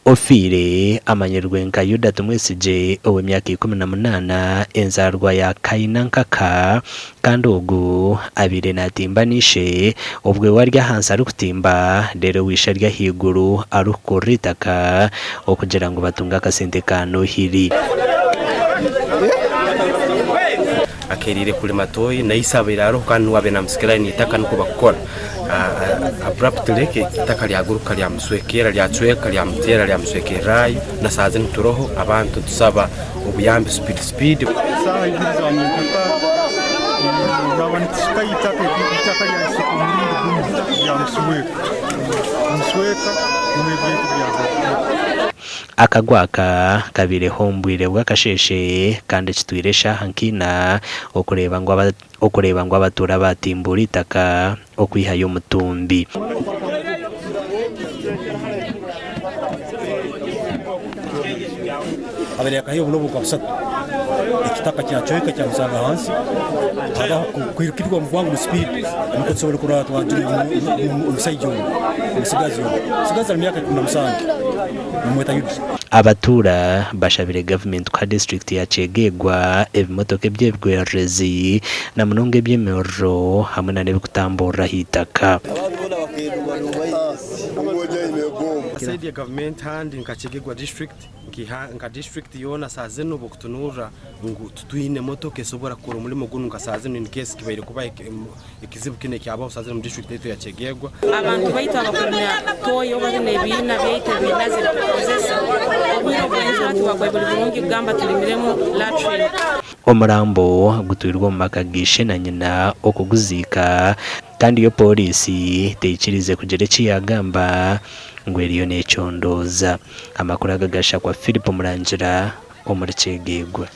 Ofiire amanyirwe nka Yuda Tumwesigye ow'emyaka 18 enzaarwa ya Kainankaka kandi ogu abaire naatimba n'eishe obwo we ari ahansi arikutimba reero we ishe ari ahaiguru arikukurura eitaka okugira ngu batunge akasente ka Nohiri. Akereire kurima toyi na ise abaire aroho kandi nuwe abaire namusikirayo n'itaka nikwo bakukora. Abruptly itaka lyaguruka lyamuswekerra lyacweka lyamuteera lyamuswekerrayo na saaha zinu turoho abantu nitusaba obuyambi speed speed. Saaha ibiri za nyenkakara twaba nitushukayo itaka, itaka ryahika omurundi gumwe ryamusweka, ryamusweka nimwo ebintu byagarukaho. Akagwe aka kabaireho omu bwire bw'akasheeshe kandi kitwire eshaaha nka ina okureeba ngu okureeba ngu abatuura baatimbuura eitaka okwihayo omutumbi. Abaire yakahaiyo oburo nka busatu, ekitaka kyacweka kyamusanga ahansi, habaho kwirukirwa omu bwangu omu sipiidi nukwo tusobole kurora twagira omusaija ogu, omusigazi ogu. Omusigazi ali myaka 17, bamweta Yuda. Abatuura bashabire gavumenti kuha disiturikiti ya Kyegegwa ebimotoka eby'ebigwererezi na munonga eby'emiriro hamwe nana ebikutamburira ah'eitaka. Saidi ya gavumenti handi nka Kyegegwa district nka district yoona saaha zinu obukutunurra ngu titwine motoka esobora kukora omurimo gunu nka saaha zinu in case kibaire kubaho Ekizibu kinu ekyabaho saaha zinu omu disiturikiti yaitu eya Kyegegwa. Abantu baitu abakurimira toyi oba binu ebiina byaitu ebiinazi ebitukukozesa, obwire obw'enjura tibakwaire buli burungi kugamba tulimiremu latrine. Omurambo gutwirwe omu maka ga ishe na nyina okuguziika kandi yo pooriisi teikiriize kugira eki yaagamba ngu eriyo neecondooza. Amakuru aga gashakwa Philip Murangira omuri Kyegegwa.